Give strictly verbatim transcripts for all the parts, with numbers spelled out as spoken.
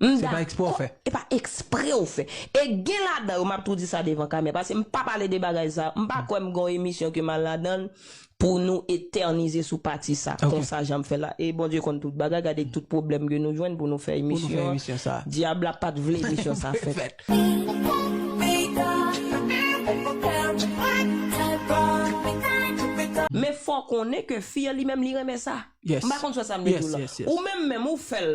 Se pa eksprè w fè. E pa eksprè w fè. E gen ladan yo, m ap tou di sa devan kamera, paske m pa pale de bagay sa. M pa kwè m gen yon emisyon ke m al ladan l pou nou etènize sou pati sa. Konsa jan m fè la. E Bondye konn tout bagay, gade tout pwoblèm ke nou jwenn pou nou fè emisyon an. Dyab la pa t vle emisyon sa fèt. Men fò w konnen ke fi an li menm li renmen sa. M pa konn si w wè sa m vle di w la. Ou menm menm ou fè l,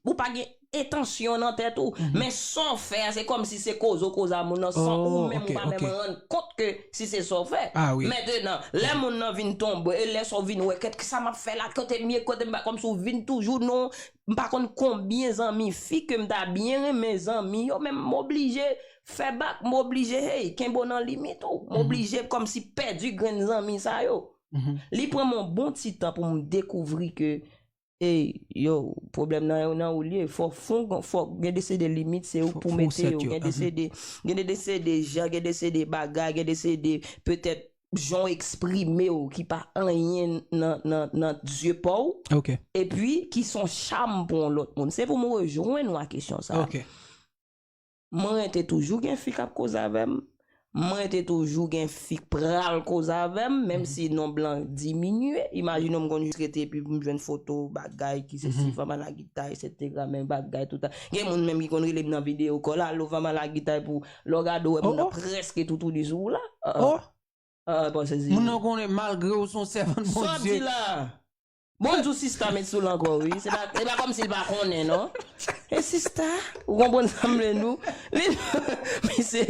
ou pa gen entansyon nan tèt ou. Men sa w fè a, se kòmsi se koze w koze a moun nan san ou menm ou pa menm rann kont ke si se sa w fè. Mentenan, lè moun nan vin tonbe, e lè sa w vin wè, kèt ki sa m ap fè la, kote m ye, kote m pa, kòmsi w vin toujou non, m pa konn konbyen zanmi fi ke m ta byen renmen zanmi yo, men m oblije fè bak, m oblije, hey, kenbe w nan limit ou. M oblije kòmsi pèdi grenn zanmi sa yo. Li pran m yon bon ti tan pou m dekouvri ke Ey, yo, pwoblèm nan, nan ou l ye. Fò fon, fò gen de se de limit, se ou pou mete yo. Gen de se de, gen de se de jan, gen de se de bagay, gen de se de petèt jan w eksprime w ki pa anyen nan, nan, nan zye pa w. Epi ki se yon cham pou yon lòt moun. Se pou m rejwenn w a kesyon sa. Mwen te toujou gen fi k ap koze avè m. Mwen te toujou gen fi k pral koze avè m, menm si nonb lan diminye. Imajine w, m konn jis rete epi m jwenn foto bagay ki se si fanm a la gita, etsetera, men bagay tout a. Gen moun menm ki konn rele m nan videyo call, alo fanm a la gita, pou lè w gade w wè moun nan prèske toutouni sou ou la. Ah, ah. Ah, bon, sezi. Moun nan konnen malgre w se yon sèvant Bondye. Sa w ap di la? Bon, l di w sista met sou l ankò, wi. Se pa, se pa kòmsi l pa konnen, non. E sista, ou konprann sa m vle di w? Li, misye,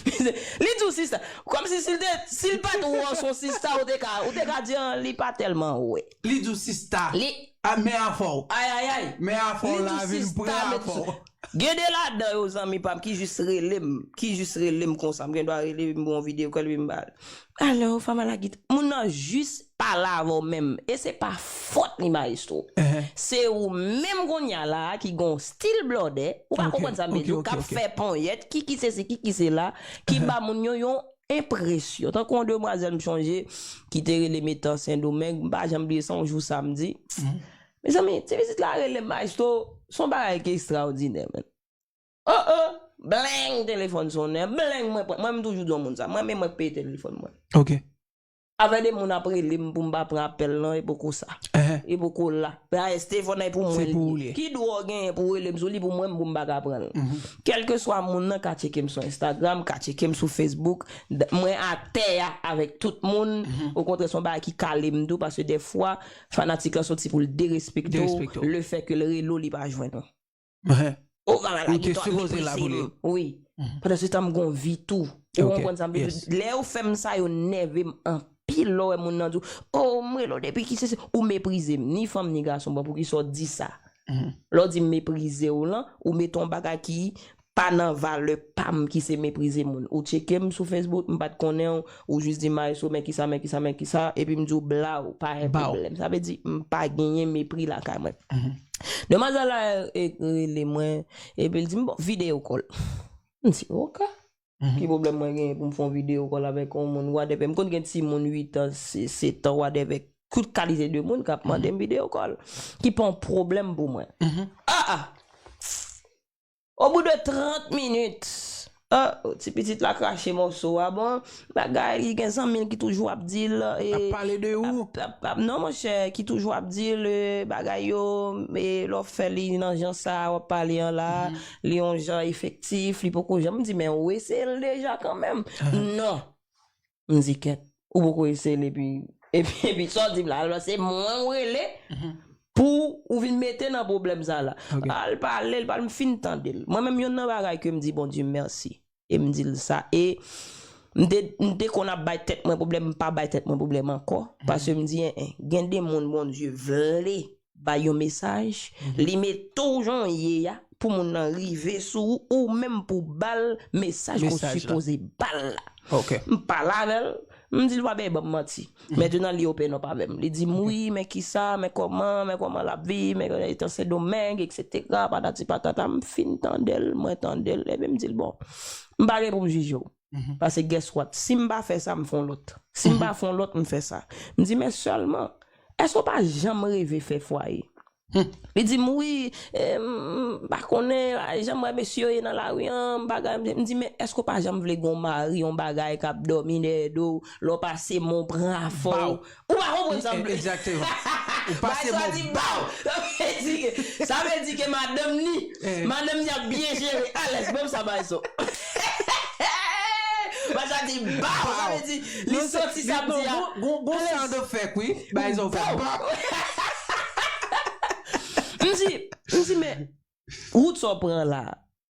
misye, li di w sista. Kòmsi si l te, si l pa t wè w se yon sista, ou te ka, ou te ka di an, li pa tèlman wè. Li di w sista. Li. A, men afè w. Ay, ay, ay. Men afè w la vin pran afè w. Gen de ladan yo, zanmi pa m, ki jis rele m, ki jis rele m konsa. M gen dwa rele m pou yon videyo call, epi m ba l. Alo, fanm a la gita. Moun nan jis pale avè w menm. E se pa fòt li, mayestwo. Se ou menm kounye a la a ki gen yon stil blòdè, ou pa konprann sa m vle di w, k ap fè ponyèt, ki ki se si, ki ki se la, ki ba moun yo yon enpresyon. Tankou yon demwazèl m chonje ki te rele m etan Sendomeng, m pa janm bliye sa, yon jou samdi. Mezanmi, ti pitit la rele m, mayestwo, se yon bagay ki ekstraòdinè, man. Oh, oh! Bleng, telefòn sonnen. Bleng, mwen pran. Mwen, m toujou di yon moun sa. Mwen, men mwen k peye telefòn mwen. Ok. Avè de moun ap rele m pou m pa pran apèl lan, e poko sa. E poko la. Dayè, telefòn nan e pou mwen li ye. Ki dwa w genyen pou w rele m sou li pou mwen, pou m pa ka pran l? Kèlkeswa moun nan ka tcheke m sou Instagram, ka tcheke m sou Facebook. Mwen atè a avèk tout moun. Okontrè, se yon bagay ki kale m tou, paske dèfwa, fanatik lan soti pou l derespekte w, lefètke l rele w, li pa jwenn ou. Ou te sipoze la pou li. Wi. Pandan se tan m gon vi tou. Ou konprann sa m vle di? Lè yo fè m sa, yo nève m anpil. Lè w wè moun nan di w, oh, m rele w depi ki se, se, ou meprize m. Ni fanm, ni gason, bon, poukisa w di sa? Lè w di m meprize w lan, ou mete yon bagay ki pa nan valè pa m, ki se meprize moun. Ou tcheke m sou Facebook, m pa t konnen w, ou jis di m, "Maestro, men kisa, men kisa, men kisa," epi m di w, "Blaw, pa gen pwoblèm." Sa vle di, m pa genyen mepri lakay mwen. Demwazèl la, e, rele mwen, epi l di m, "Bon, videyo call." M di, "Ok. Ki pwoblèm mwen genyen pou m fè yon videyo call avèk yon moun, whatever?" M konn gen timoun uit an, se, sèt an, whatever. Tout kalite de moun k ap mande m videyo call. Ki pa yon pwoblèm pou mwen. Ah, ah! Au bout de trant minit, ah, ti pitit la krache mòso a, bon, bagay, li gen zanmi l ki toujou ap di l, e, ap pale de ou? Ap, ap, ap, non, monchè, ki toujou ap di l, e, bagay yo, e, lè w fè li nan jan sa, w ap pale an la, li yon jan efektif, li poko janm di, men ou eseye l deja kanmenm. Non. M di, "Kèt, ou poko eseye l," epi, epi, epi, sa w di m la, alò se mwen ou rele pou ou vin mete nan pwoblèm sa la. Al pale l, pale, m fin tande l. Mwen menm, youn nan bagay ke m di Bondye mèsi, e m di l sa, e m te, m te konn ap bay tèt mwen pwoblèm, m pa bay tèt mwen pwoblèm ankò, paske m di, en, en, gen de moun Bondye vle bay yon mesaj, li mete w jan w ye a, pou moun nan rive sou ou, ou menm pou ba l mesaj ke w sipoze ba l la. M pale avè l, m di l, "Pa bay ban m manti." Mentenan, li open up avè m. Li di m, "Wi, men kisa, men kòman, men kòman l ap viv, men etan Sendomeng, etsetera, patati patata." M fin tande l, mwen tande l, epi m di l, "Bon, m pa gen pou m jije w." Paske guess what? Si m pa fè sa, m fè yon lòt. Si m pa fè yon lòt, m fè sa. M di, "Men sèlman, èske w pa janm reve fè fwaye?" Li di m, "Wi, eh, m pa konnen, ah, jan m wè mesye yo ye nan lari an, m bagay." M di, "Men èske w pa janm vle gen yon mari, yon bagay k ap dòmi dèyè do w, lè w pase men w pran afè w?" Ou pa konprann sa m vle. Egzakteman. Ou pase men w baw. Sa vle di ke, sa vle di ke madanm ni, madanm ni ap byen jere alèz, menm sa bay so. Bay sa di baw, sa vle di li soti samdi a. Gon, gon sound effect, wi. Bay sa w fè bap. M di, m di, men, wout sa w pran la,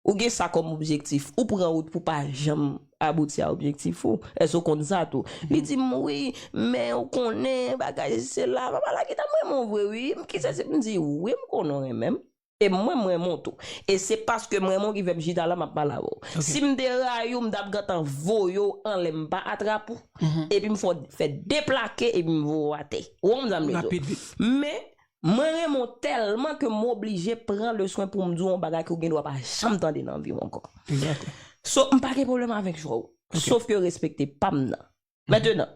ou gen sa kòm objektif. Ou pran wout pou pa janm abouti a objektif ou. Èske w konn sa tou? Li di m, "Wi, men ou konnen, bagay, se la, papa la ki ta m renmen w vre, wi." M ki se, se, m di, "Wi, m konnen w renmen m. E mwen, m renmen w tou. E se paske m renmen w ki fè m chita la, m ap pale avè w. Si m te rayi w, m t ap gentan voye w anlè, m pa atrap ou. Epi m fè w fè de plake, epi m voye w atè." Ou konprann sa m vle di w? Men, mwen renmen w tèlman ke m oblije pran le swen pou m di w yon bagay ke w gen dwa pa janm tande nan vi w ankò. So, m pa gen pwoblèm avèk chwa w. Sof ke respekte pa m nan. Mentenan,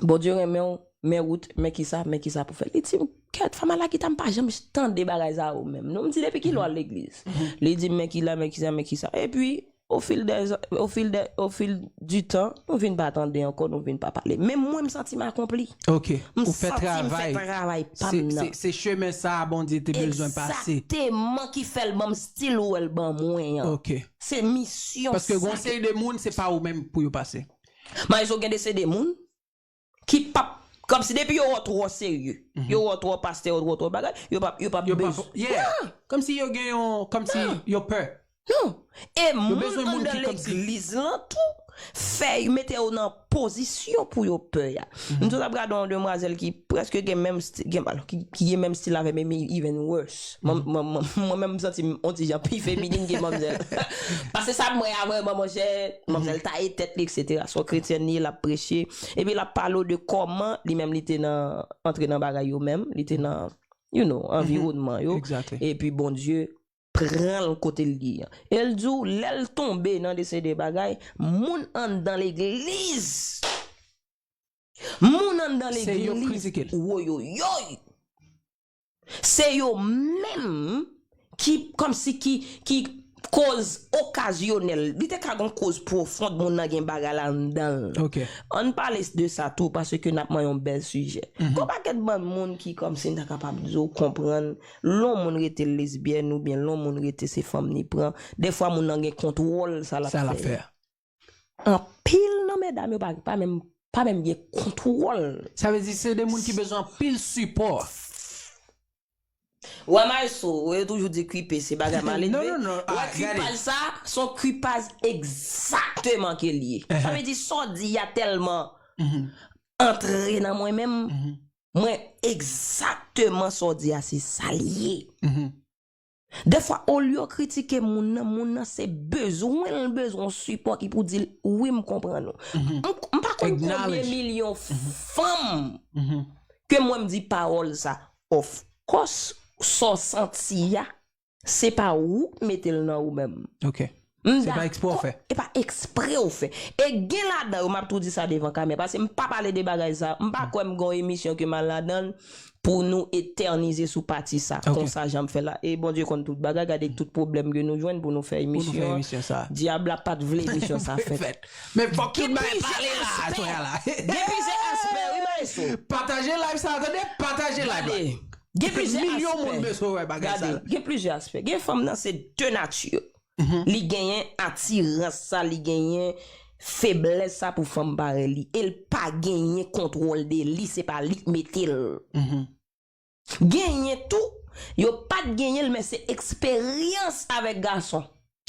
Bondye renmen w, men wout, men kisa, men kisa pou fè. Li di m, "Kèt, fanm ala kita m pa janm tande bagay sa yo menm. Non, m di, depi kilè w al legliz?" Li di m, "Men kila, men kisa, men kisa." Epi, au fil des, au fil des, au fil du temps, nou vin pa tande ankò, nou vin pa pale. Men mwen, m santi m akonpli. Ok, ou fè travay. M santi m fè travay pa m nan. Se, se chemen sa a Bondye te bezwen pase. Egzakteman ki fè l ban m stil ou wè l ban mwen an. Ok. Se misyon sa. Paske gon seri de moun, se pa ou menm pou yo pase. Maestro, gen de se de moun ki p ap, kòmsi depi yo wè w twò serye, yo wè w twò pastè, yo wè w twò bagay, yo p ap, yo p ap bezwen. Yeah. Kòmsi yo gen yon, kòmsi yo pè. Non. E moun anndan legliz lan tou fè yo mete yo nan pozisyon pou yo pè a. M sot ap gade yon demwazèl ki prèske gen menm stil, gen, alò, ki, ki gen menm stil avè m, e even worse. Mwen, mwen, mwen, mwen menm, m santi m on ti jan pi feminin ke manmzèl. Paske sa m wè a vrèman, monchè, manmzèl taye tèt li, etsetera. Se yon kretyèn li ye, l ap preche. Epi l ap pale w de kòman li menm li te nan, antre nan bagay yo menm, li te nan, you know, anviwònman yo. Epi Bondye pran l kote l ye an. E l di w, lè l tonbe nan de se de bagay, moun anndan legliz, moun anndan legliz, woyoyoy. Se yo menm ki, kòmsi ki, ki koz okazyonèl. Li te ka gon koz pwofon, moun nan gen bagay la anndan l. Ok. Ann pale de sa tou, paske n ap manyen yon bèl sijè. Gon pakèt bann moun ki kòmsi m ta kapab di w konprann, lè yon moun rete lesbyèn oubyen lè yon moun rete se fanm li pran, dèfwa moun nan gen kontwòl sa l ap fè. Anpil nan medam yo pa, pa menm, pa menm gen kontwòl. Sa vle di se de moun ki bezwen anpil sipò. Wè maestro, yo toujou di kwipe se bagay maledve. Non, non, non. Wè kwipaj sa, se yon kwipaj egzakteman ke l ye. Sa vle di sa w di a tèlman antre nan mwen menm. Mwen egzakteman sa w di a se sa l ye. Dèfwa, olye w kritike moun nan, moun nan se bezwen l bezwen yon sipò ki pou di l, "Wi, m konprann ou." M, m pa konn konbyen milyon fanm ke mwen m di pawòl sa. Of course, sa w santi a, se pa ou k mete l nan ou menm. Ok. Se pa eksprè w fè. E pa eksprè w fè. E gen ladan yo, m ap tou di sa devan kamera, paske m pa pale de bagay sa, m pa kwè m gon emisyon ke m al ladan l pou nou etènize sou pati sa. Ok. Konsa jan m fè la. E Bondye konn tout bagay, gade tout pwoblèm ke nou jwenn pou nou fè emisyon an. Pou nou fè emisyon sa. Dyab la pa t vle emisyon sa fèt. Men fòk tout bagay pale la, aswè a la. Gen plizyè aspè, wi, maestro. Pataje live sa, tande, pataje live la. Gade, gen plizyè aspè. Milyon moun bezwen wè bagay sa. Gade, gen plizyè aspè. Gen fanm nan se de nati. Li genyen atirans sa, li genyen feblès sa pou fanm parèy li. E l pa genyen kontwòl de li, se pa li k mete l. Genyen tou, yo pa t genyen l, men se eksperyans avèk gason.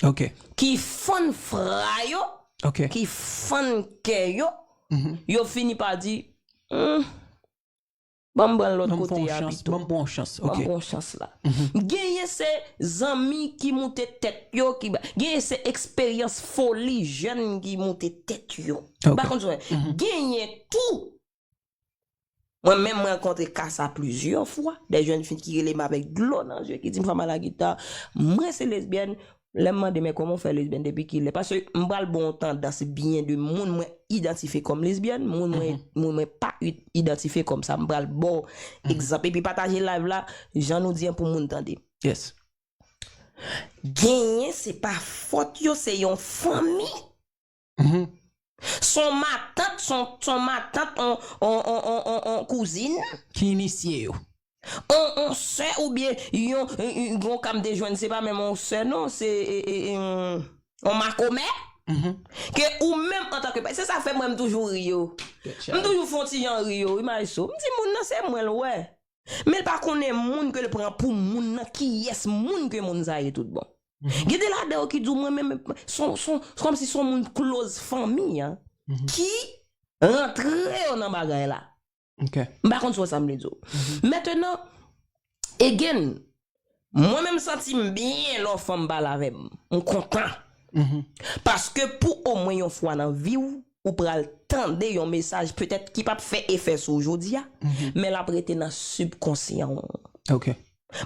Ok. Ki fann fra yo, ok, ki fann kè yo, yo fini pa di, "Hmm, ban m pran l lòt kote a pito. Ban m pran yon chans, ok. Ban m pran yon chans la." Genyen se zanmi ki moute tèt yo, ki ba, genyen se eksperyans foli jèn ki moute tèt yo. Ok. Ou pa konn sa w wè. Genyen tou Mwen menm, mwen rankontre ka sa plizyè fwa. Dè jèn fi ki rele m avèk dlo nan je, ki di m, "Fama Lagita, mwen se lesbyèn." Lè m mande, "Men kòman w fè lesbyèn, depi kilè?" Paske m pral ba w tandans byen de moun mwen idantifye kòm lesbyèn, moun mwen, moun mwen pa i- idantifye kòm sa. M pral ba w egzanp. Epi pataje live la, jan nou di an pou moun tande. Yes. Genyen, se pa fòt yo, se yon fanmi. Se on matant, se on, se on matant, on, on, on, on, on kouzin. Ki inisye yo. On, on sè oubyen yon, yon, yon gwo kam de jwenn, se pa menm on sè, non, se e, e, e, on, on makomè. Ke ou menm antanke pa. Se sa fè mwen m toujou ri yo. M toujou fè on ti jan ri yo, wi, maestro. M di moun nan se mwen l wè. Men l pa konnen moun ke l pran pou moun nan, kiyès moun ke moun sa ye tout bon. Gen de ladan yo ki di w mwen menm, son, son, kòmsi son moun close fanmi an, ki rantre yo nan bagay la. Ok. M pa konn si w wè sa m vle di w. Mentnan, again, mwen menm santi m byen lè yon fanm pale avè m. M kontan. Paske pou omwen yon fwa nan vi w, ou pral tande yon mesaj petèt ki p ap fè efè sou w jodi a, men l ap rete nan sibkonsyan w. Ok.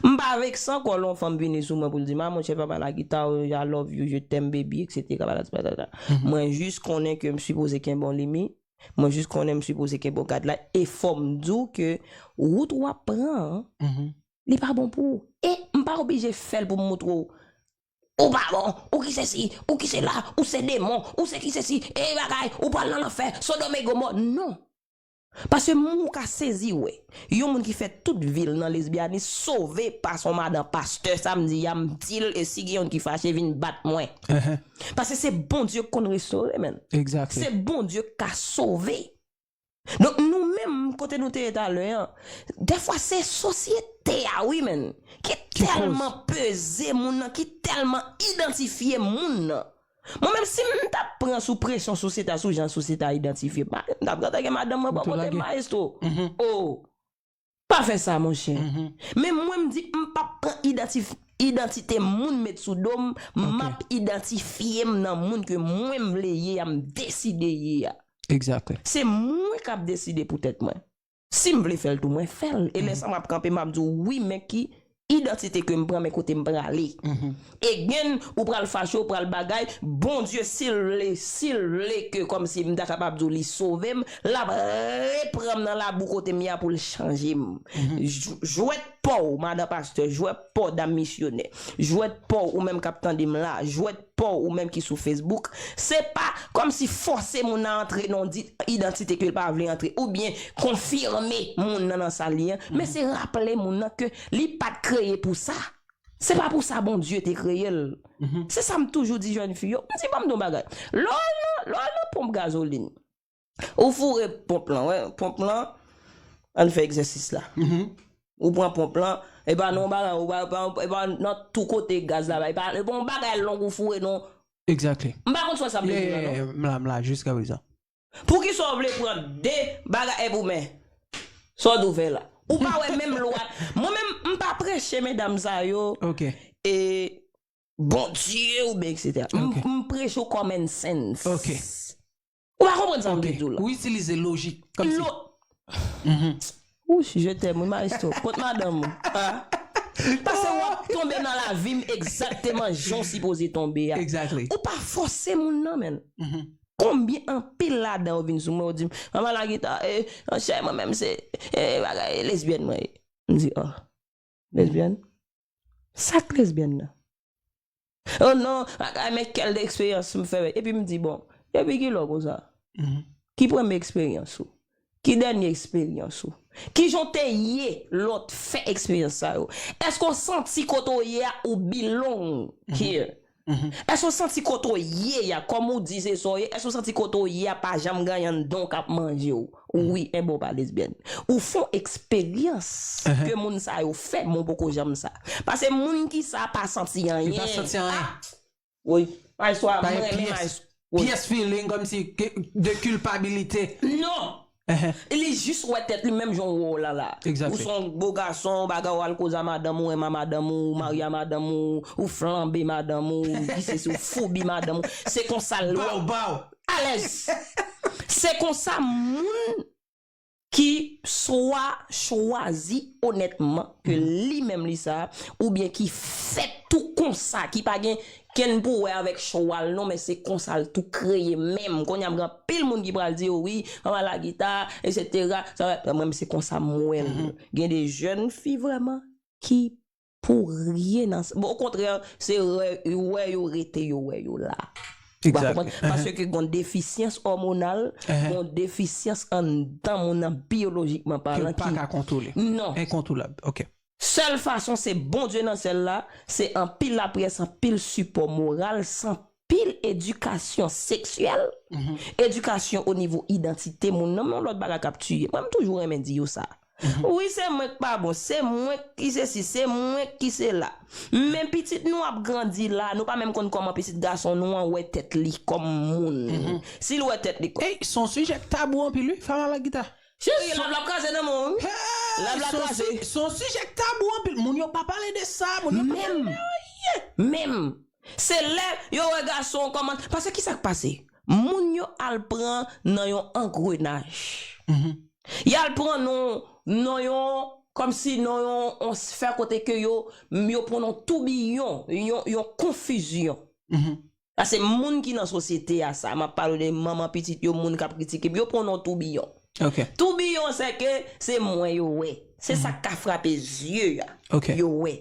M pa vekse ankò lè yon fanm vini sou mwen pou l di m, "A monchè, Fama Lagita, I love you, je t'aime, baby, et cetera, patati patata." Mwen jis konnen ke m sipoze kenbe yon limit, mwen jis konnen m sipoze kenbe yon guideline, e fò m di w ke wout w ap pran an, li pa bon pou ou. E m pa oblije fè l pou m montre w, ou pa bon, ou ki sesi, ou ki sela, ou se demon, ou se ki sesi, e bagay, ou pral nan lanfè, Sodòm e Gomò. Non. Paske moun ou ka sezi wè, yon moun ki fè tout vi l nan lesbyanis sove pa son madan pastè, sa m di a m di l, e si gen youn ki fache vin bat mwen. Paske se Bondye k konn restore, menn. Exactly. Se Bondye k ka sove. Donk nou menm, kote nou te ye talè an, dèfwa se sosyete a, wi, menn, ki tèlman peze moun nan, ki tèlman idantifye moun nan. Mwen menm, si m t ap pran sou presyon sosyete a, sou jan sosyete a idantifye m, m t ap gentan gen madanm mwen bò kote m, maestro. Oh, pa fè sa, monchè. Men mwen, m di, m p ap pran idantif- idantite moun met sou do m, m ap idantifye m nan moun ke mwen m vle ye a, m deside ye a. Exactly. Se mwen k ap deside pou tèt mwen. Si m vle fè l tou, mwen fè l. E lè sa m ap kanpe, m ap di w, wi, men ki idantite ke m pran, men kote m prale. Again, ou pral fache, ou pral bagay, Bondye, si l vle, si l vle ke kòmsi m ta kapab di w li sove m, l ap reprann m nan labou kote m ye a pou l chanje m. Jwèt pa w, madan pastè, jwèt pa w, dam misyonè, jwèt pa w, ou menm k ap tande m la, jwèt pa w, ou menm ki sou Facebook, se pa kòmsi fòse moun nan antre nan yon di- idantite ke l pa vle antre, oubyen konfime moun nan nan sa l ye an, men se raple moun nan ke li pa t kreye pou sa. Se pa pou sa Bondye te kreye l. Se sa m toujou di jèn fi yo. M di, ban m di yon bagay. Lè w al nan, lè w al nan ponp gazolin, ou foure ponp lan, wè, ponp lan, ann fè egzèsis la. Ou pran ponp lan, e pa nan yon bagay, ou pa, pa, e pa nan tou kote gaz la, e pa, e pa yon bagay long ou foure non. Exactly. M pa konn si w wè sa m vle di la, non. Yeah, m la, m la, jiska prezan. Poukisa w vle pran de bagay epi w men? Sa w di w fè la? Ou pa wè menm lwa. Mwen menm, m pa preche medam sa yo. Ok. E Bondye oubyen et cetera. M, Ok. M preche w common sense. Ok. Ou pa konprann sa m Ok. vle di w la? Ou itilize lojik. Kòmsi. Lo- Ouch, je t'aime, wi, maestro. Kot madanm ou? Ah. Paske w ap tonbe nan lavi m egzakteman jan w sipoze tonbe a. Exactly. Ou pa fòse moun nan, menn. Konbyen anpil ladan yo vin sou mwen, yo di m, "Manman Lagita, eh, monchè, mwen menm se, eh, bagay, lesbyèn mwen ye." M di, "Oh, lesbyèn? Sa k lesbyèn nan?" "Oh non, bagay, men kèl de eksperyans m fè." Epi m di, "Bon, depi kilè w konsa? Ki premye eksperyans ou? Ki dènye eksperyans ou? Kijan w te ye lè w t fè eksperyans sa yo? Èske w santi kote w ye a ou belong here? Èske w santi kote w ye a, kòm ou di se sa w ye, èske w santi kote w ye a pa janm gen anyen anndan w k ap manje w?" Wi, enben w pa lesbyèn. Ou fè yon eksperyans ke moun sa yo fè, men w poko janm sa. Paske moun ki sa pa santi anyen. Li pa santi anyen. Ah! Wi. Maestro, Pa mwen gen renmen pyès, maestro. Wi. Pyès feeling kòmsi ke- de kilpabilite. Non. Li jis wè tèt li menm jan w wè w la la. Exactly. Ou se yon bo gason, bagay, w al koze a madanm ou, renmen a madanm ou, ou marye a madanm ou, ou flanbe madanm ou, ki se si ou foubi madanm ou. Se konsa l wè. Bow, bow. Alèz. Se konsa moun ki swa chwazi onètman ke li menm li sa, oubyen ki fèt tou konsa, ki pa gen kenn pou wè avèk chwa l non, men se konsa l tou kreye menm. Kounye a m gen anpil moun ki pral di yo wi, manman la gita, etsetera. Sa, mwen menm se konsa m wè l. Gen de jèn fi vrèman ki pou ryen nan. Bon, okontrè, se wè, wè yo rete, yo wè yo la. Ou pa konprann? Paske gon defisyans òmonal, gon defisyans anndan moun nan biyolojikman palan ki pa ka kontwole. Non. Enkontwolab. Ok. Sèl fason se Bondye nan syèl la, se anpil lapriyè, se anpil sipò moral, se anpil edikasyon seksyèl, edikasyon o nivo idantite moun nan, men yon lòt bagay k ap tiye. Mwen, m toujou renmen di yo sa. Wi, se mwen k pa bon, se mwen ki sesi, se mwen ki sela. Men pitit nou ap grandi la, nou pa menm konn kòman pitit gason nou an wè tèt li kòm moun. Si l wè tèt li kòm. Ey, se yon sijè k tabou anpil, wi, fè mal ak gita. Cheri, lab la ap kraze nan men w, wi. Lab la ap kraze. Se yon sijè k tabou anpil. Moun yo pa pale de sa, moun yo pa pale de anyen. Menm, se lè yo wè gason kòman. Paske kisa k pase? Moun yo al pran nan yon angrenaj. Y al pran non, non yon, kòmsi non yon, yon sfè kote ke yo, yo pran non toubiyon, yon, yon konfizyon. Sa se moun ki nan sosyete a sa. M ap pale de manman pitit yo, moun k ap kritike m, yo pran non toubiyon. Toubiyon, se ke se mwen yo wè. Se sa k ka frape zye a. Yo wè.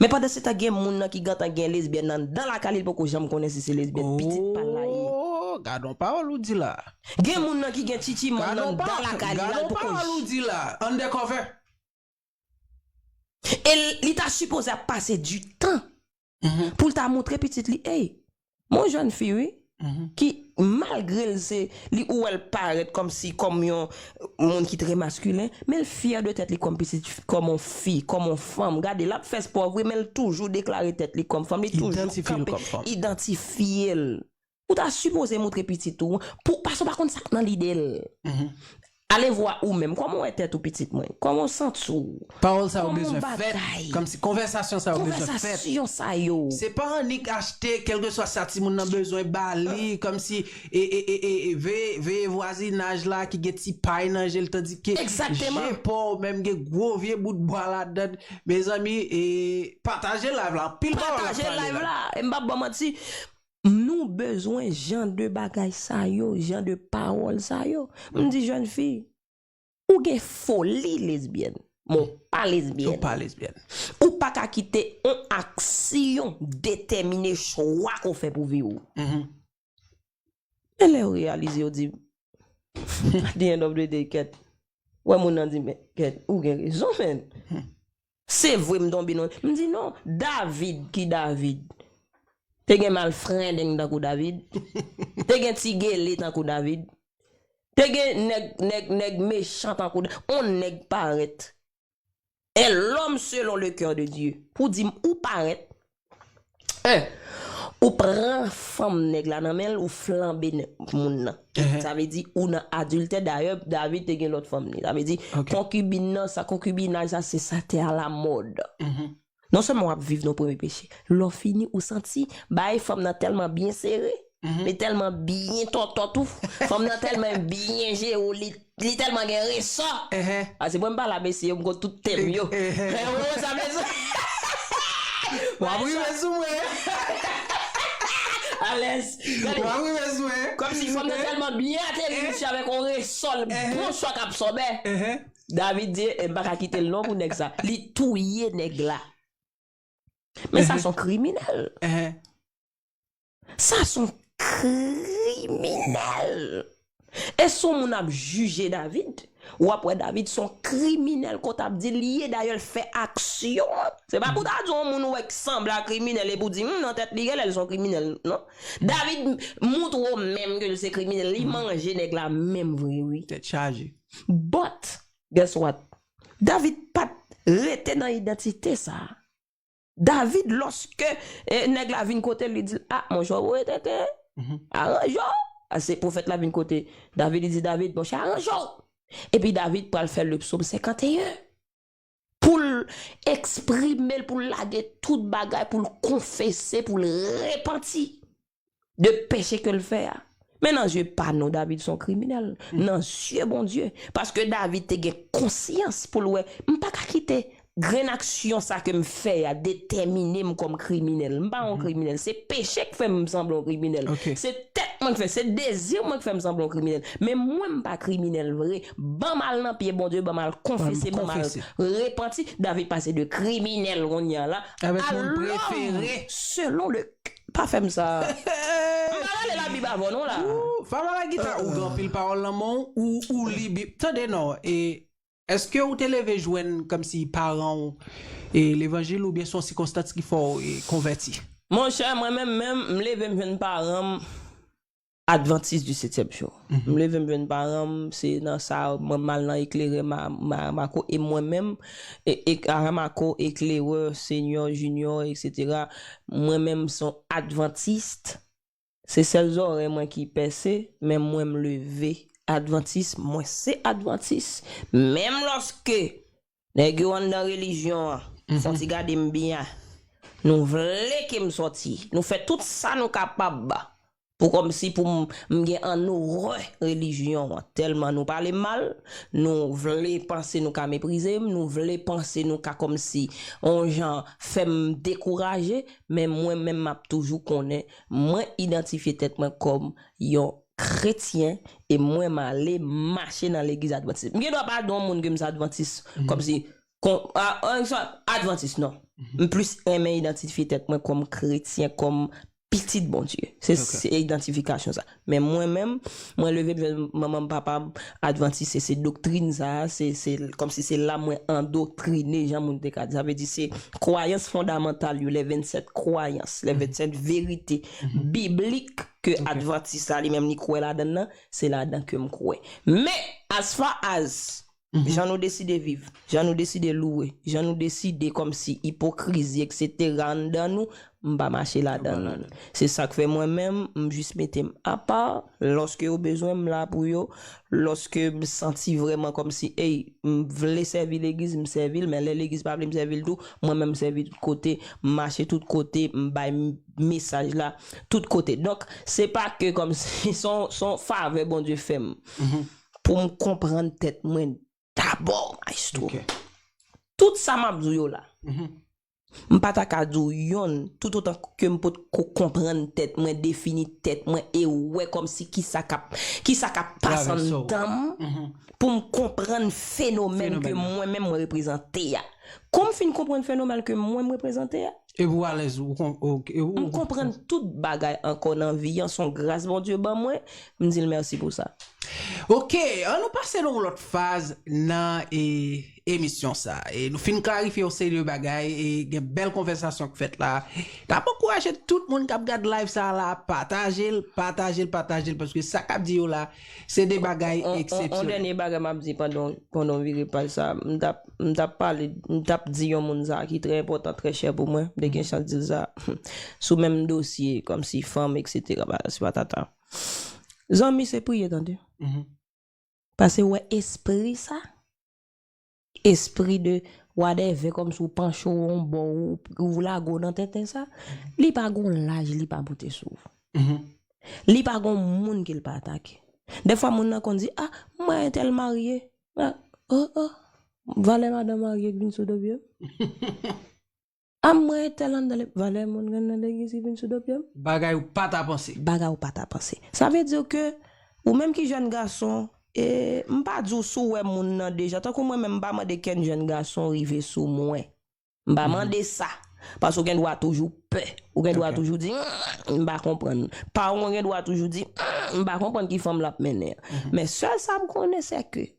Men pandan se tan gen moun nan ki gentan gen lesbyèn nan anndan lakay li, li poko janm konnen si se lesbyèn, pitit pa l la ye. Oh, gad on pawòl ou di la. Gen moun nan ki gen tchitchi man nan anndan lakay li la, li poko. Gad on pawòl ou di la. Undercover. E l-, li ta sipoze ap pase di tan pou l ta montre pitit li, ey, Mon jèn fi, wi, ki malgre l se, li ou wè l parèt kòmsi kòm yon moun ki trè maskilen, men l fyè de tèt li kòm pitit, kòm yon fi, kòm yon fanm. Gade, l ap fè spò vre, men l toujou deklare tèt li kòm fanm, li toujou kanpe, idantifye l. Ou ta sipoze montre pitit ou, pou, paske w pa konn sa k nan lide l. Alevwa ou menm, kòman w wè tèt ou, pitit mwen? Kòman w santi w? Pawòl sa yo bezwen fèt. Kòmsi konvèsasyon sa yo bezwen fèt. Konvèsasyon sa yo. Se pa annik achte kèlkeswa sa timoun nan bezwen ba li, kòmsi, e, e, e, e, e, veye, veye vwazinaj la ki gen ti pay nan je l, tandike je pa w menm gen gwo vye bout bwa ladan. Mezanmi, e, pataje live la, anpil pawòl ap pale la. Pataje live la, e m p ap ba w manti. Nou bezwen jan de bagay sa yo, jan de pawòl sa yo. M di jèn fi, ou gen foli lesbyèn, men w pa lesbyèn. Ou pa lesbyèn. Ou pa ka kite yon aksyon detèmine chwa ke w fè pou vi w. Men lè yo reyalize, yo di, at the end of the day, kèt, wè moun nan di, men, kèt, ou gen rezon, men. Se vre m tonbe nan. M di non, David ki David. Te gen malfrendeng tankou David. Te gen ti gele tankou David. Te gen nèg, nèg, nèg mechan tankou Da-, on nèg parèt. Un homme selon le cœur de Dieu. Pou di m ou parèt, en, ou pran fanm nèg la nan men l, ou flanbe nè-, moun nan. Sa vle di ou nan adiltè. Dayè, David te gen lòt fanm li. Sa vle di konkibin nan, sa, konkibinaj la, se sa te alamòd. Non sèlman w ap viv nan premye peche, lè w fini, ou santi bagay fanm nan tèlman byen sere, li tèlman byen tòtò tou, fanm nan tèlman byen jere w, li, li tèlman gen resò. A, se mwen m pale a mesye yo, m konn tout tèm yo. Ou konprann sa m vle di? W ap rive sou mwen. Alèz. W ap rive sou mwen. Kòmsi fanm nan tèlman byen ateri, mesye, avèk yon resò, l bon chwa k absòbè. David di, e, m pa ka kite l non pou nèg sa. Li touye nèg la. Men sa se yon kriminèl. Sa se yon kriminèl. E si yon moun ap jije David, w ap wè David se yon kriminèl kote ap di l ye, dayè l fè aksyon an. Se pa pou ta di yon moun ou wè k sanble a kriminèl epi w di, hmm, nan tèt li genlè l se yon kriminèl, non. David montre w menm ke l se kriminèl, li manje nèg la menm vre, wi. Tèt chaje. But, guess what? David pa t rete nan idantite sa a. David, lòske, e, nèg la vin kote l, li di l, a, monchè, ou retete, aranje w. A, se pwofèt la vin kote David, li di, David, monchè, aranje w. Epi David pral fè le psaume cinquante et un. Pou l eksprime l, pou l lage tout bagay, pou l konfese, pou l repanti de peche ke l fè a. Men nan zye pa nou, David se yon kriminèl. Nan zye Bondye. Paske David te gen konsyans pou l wè, m pa ka kite grenn aksyon sa ke m fè a detèmine m kòm kriminèl. M pa yon kriminèl. Se peche k fè m sanble yon kriminèl. Se tèt mwen k fè, se dezi mwen k fè m sanble yon kriminèl. Men mwen, m pa kriminèl vre. Ban m al nan pye Bondye, ban m al konfese, ban m al repanti. David pase de kriminèl kounye a la a lòm selon le. Pa fè m sa. M pa rale Labib avè w non la. Ou, Famara Gita, ou gen anpil pawòl nan men w, ou, ou li Bib. Tande non, e, èske ou te leve jwenn kòmsi paran w e levanjil oubyen se yon sikonstans ki fè w e konvèti? Monchè, mwen menm, menm, m leve m jwenn paran m Adventiste du septième jour. M leve m jwenn paran m, se nan sa, mwen m al nan Éclaireur Ma-, Ma-, Marco, e mwen menm, e, e, Aramako, Éclaireur Senior, Junior, et cetera. Mwen menm se yon adventiste. Se sèl zòrèy mwen ki pèse, men mwen m leve adventiste, mwen se adventiste. Menm lòske nèg yo anndan relijyon an, fò ti gade m byen. Nou vle ke m sòti. Nou fè tout sa nou kapab pou kòmsi pou m, m gen an orè relijyon an. Tèlman nou pale mal, nou vle panse nou ka meprize m, nou vle panse nou ka kòmsi on jan fè m dekouraje, men mwen menm m ap toujou konnen, mwen idantifye tèt mwen kòm yon kretyen e mwen m ale mache nan legliz advantis. M gen dwa pa di yon moun ke m se advantis, kòmsi, kon, a, a, advantis, non. M plis renmen idantifye tèt mwen kòm kretyen, kòm pitit Bondye. Se, se idantifikasyon sa. Men mwen menm, mwen leve m jwenn manman m, papa m advantis, se, se doktrin sa, se, se kòmsi se la mwen andoktrine, jan moun te ka di. Sa vle di se kwayans fondamantal yo, les vingt-sept croyances, les vingt-sept vérités bibliques ke advantis sa li menm li kwè ladann nan, se ladan ke m kwè. Men, as far as jan nou deside viv, jan nou deside louwe, jan nou deside kòmsi ipokrizi, et cetera anndan nou, m pa mache ladann. Se sa k fè mwen menm, m jis mete m apa. Lòske yo bezwen m, m la pou yo. Lòske m santi vrèman kòmsi, ey, m vle sèvi legliz, m sèvi l, men lè legliz pa vle m sèvi l tou, mwen menm m sèvi tout kote, m mache tout kote, m bay m-, mesaj la tout kote. Donk, se pa ke kòmsi se yon, se yon favè Bondye fè m pou m konprann tèt mwen dabò, maestro. Tout sa m ap di w yo la, m pa ta ka di w yonn, toutotan ke m potko konprann tèt mwen, defini tèt mwen, e wè kòmsi kisa k ap, kisa k ap pase anndan m, pou m konprann fenomèn ke mwen menm mwen reprezante a. Kou m fin konprann fenomèn ke mwen m reprezante a, e pou alèz, ou kon-, ok, e ou, m konprann tout bagay ankò nan vi an, se yon gras Bondye ban mwen, m di l mèsi pou sa. Ok, an nou pase nan yon lòt faz nan, e, emisyon sa. E nou fin klarifye yon seri de bagay, e gen bèl konvèsasyon k fèt la. N ap ankouraje tout moun k ap gad live sa la, pataje l, pataje l, pataje l, paske sa k ap di yo la, se de bagay eksepsyonèl. On, on, on dènye bagay m ap di pandan, pandan w vire paj sa, m t ap, m t ap pale, m t ap di yon moun sa ki trè enpòtan, trè chè pou mwen, m te gen chans di l sa, sou menm dosye, kòmsi fanm, et cetera, pa, se pa tata. Zanmi, se priye, tande. Pase w wè espri sa, espri de whatever, kòmsi w panche w yon bò, ou, ou lage w nan tenten sa, li pa gon laj, li pa moute sou ou. Li pa gon moun ke l pa atake. Dèfwa moun nan konn di, a, m wè entèl marye. A, o, o, valè madanm marye k vin sou do pye m. A, m wè entèl anndan le-, valè moun k anndan legliz ki vin sou do pye m. Bagay ou pa ta panse. Bagay ou pa ta panse. Sa vle di ke ou menm ki jèn gason, e, m pa di w si w wè moun nan deja. Tankou mwen menm, m pa mande kenn jèn gason rive sou mwen. M pa mande sa. Paske w gen dwa toujou pè. Ou gen dwa toujou di, "Mm, m pa konprann." Paran w gen dwa toujou di, "Mm, m pa konprann ki fanm l ap mennen an." Men sèl sa m konnen, se ke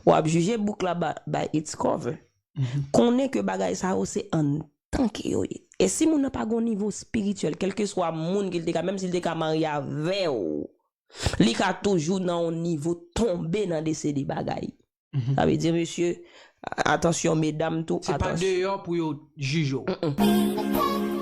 w ap jije book la by, by its cover. Konnen ke bagay sa yo se anndan ke yo ye. E si moun nan pa gon nivo espirityèl, kèlkeswa moun ke l te ka, menm si l te ka marye avè w, li ka toujou nan yon nivo tonbe nan de seri de bagay. Sa vle di, mesye, atansyon, medam tou, atansyon. Se pa deyò pou yo jije w.